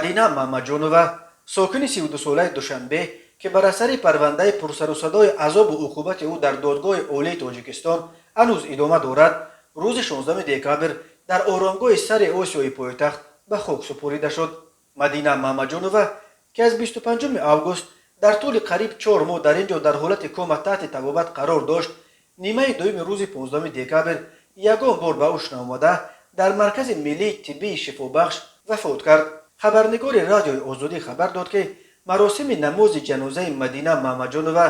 Мадина Мамаҷонова, сокини 32-солаи Душанбе, ки бар асари парвандаи пурсарусадои азобу уқубати ӯ дар Додгоҳи Олии Тоҷикистон ҳанӯз идома дорад, рӯзи 16 декабр дар оромгоҳи Сари Осиёи пойтахт ба хок супорида шуд. Мадина Мамаҷонова, ки аз 25 август дар тӯли қариб 4 моҳ дар ин ҷо дар ҳолати кома таҳти табобат қарор дошт, нимаи дуюми рӯзи 15 декабр ягон бор ба ҳуш наомада, дар Маркази миллии тиббии шифобахш вафот кард. Хабарнигори Радиои Озодӣ хабар дод, ки маросими намози ҷанозаи Мадина Мамаҷонова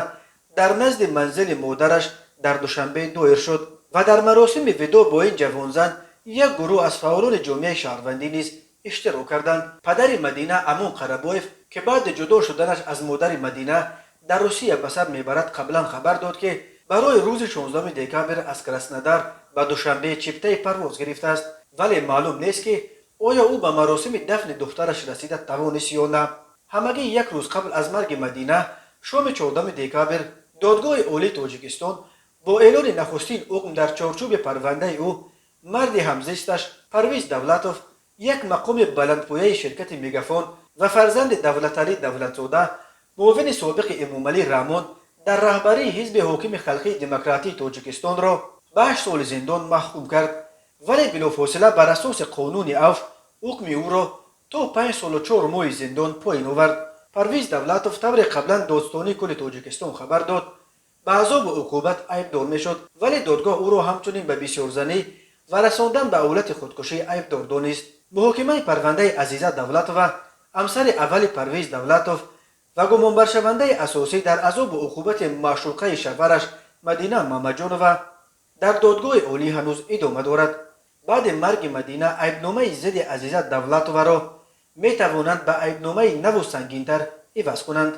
дар назди манзили модараш дар Душанбе доир шуд ва дар маросими видоъ бо ин ҷавонзан як гурӯҳ аз фаъолони ҷомеаи шаҳрвандӣ низ иштирок карданд. Падари Мадина, Амон Қарабоев, ки баъди ҷудо шуданаш аз модари Мадина дар Русия ба сар мебарад, қаблан хабар дод, ки барои рӯзи 16 декабр аз Краснодар ба Душанбе чиптаи парвоз гирифтааст, вале маълум нест, ки оё ӯ ба маросими дафни духтараш расида тавонист ё на. Ҳамагӣ як рӯз қабл аз марги Мадина, шоми 14 декабр, Додгоҳи Олии Тоҷикистон бо эълони нахустин ҳукм дар чорчӯби парвандаи ӯ марди ҳамзисташ Парвиз Давлатов, як мақоми баландпояи ширкати «Мегафон», ва фарзанди Давлаталӣ Давлатзода, муовини собиқи Эмомалӣ Раҳмон дар раҳбарии ҳизби ҳокими Халқии Демократии Тоҷикистонро ба 8 соли зиндон маҳкум кард, вале билофосила бар асоси қонуни афв ҳукми ӯро то 5 солу 4 моҳи зиндон поин овард. Парвиз Давлатов, тавре қаблан Додстонии кулли Тоҷикистон хабар дод, ба азобу уқубат айбдор мешуд, вале додгоҳ ӯро ҳамчунин ба бисёрзанӣ ва расондан ба ҳолати худкушӣ айбдор донист. Муҳокимаи парвандаи Азиза Давлатова, ҳамсари аввали Парвиз Давлатов ва гумонбаршавандаи асосӣ дар азобу уқубати маъшуқаи шавҳараш Мадина Мамаҷонова, дар Додгоҳи Олӣ ҳанӯз идома дорад. Баъди марги Мадина айбномаи зидди Азиза Давлатоваро метавонанд ба айбномаи наву сангинтар иваз кунанд.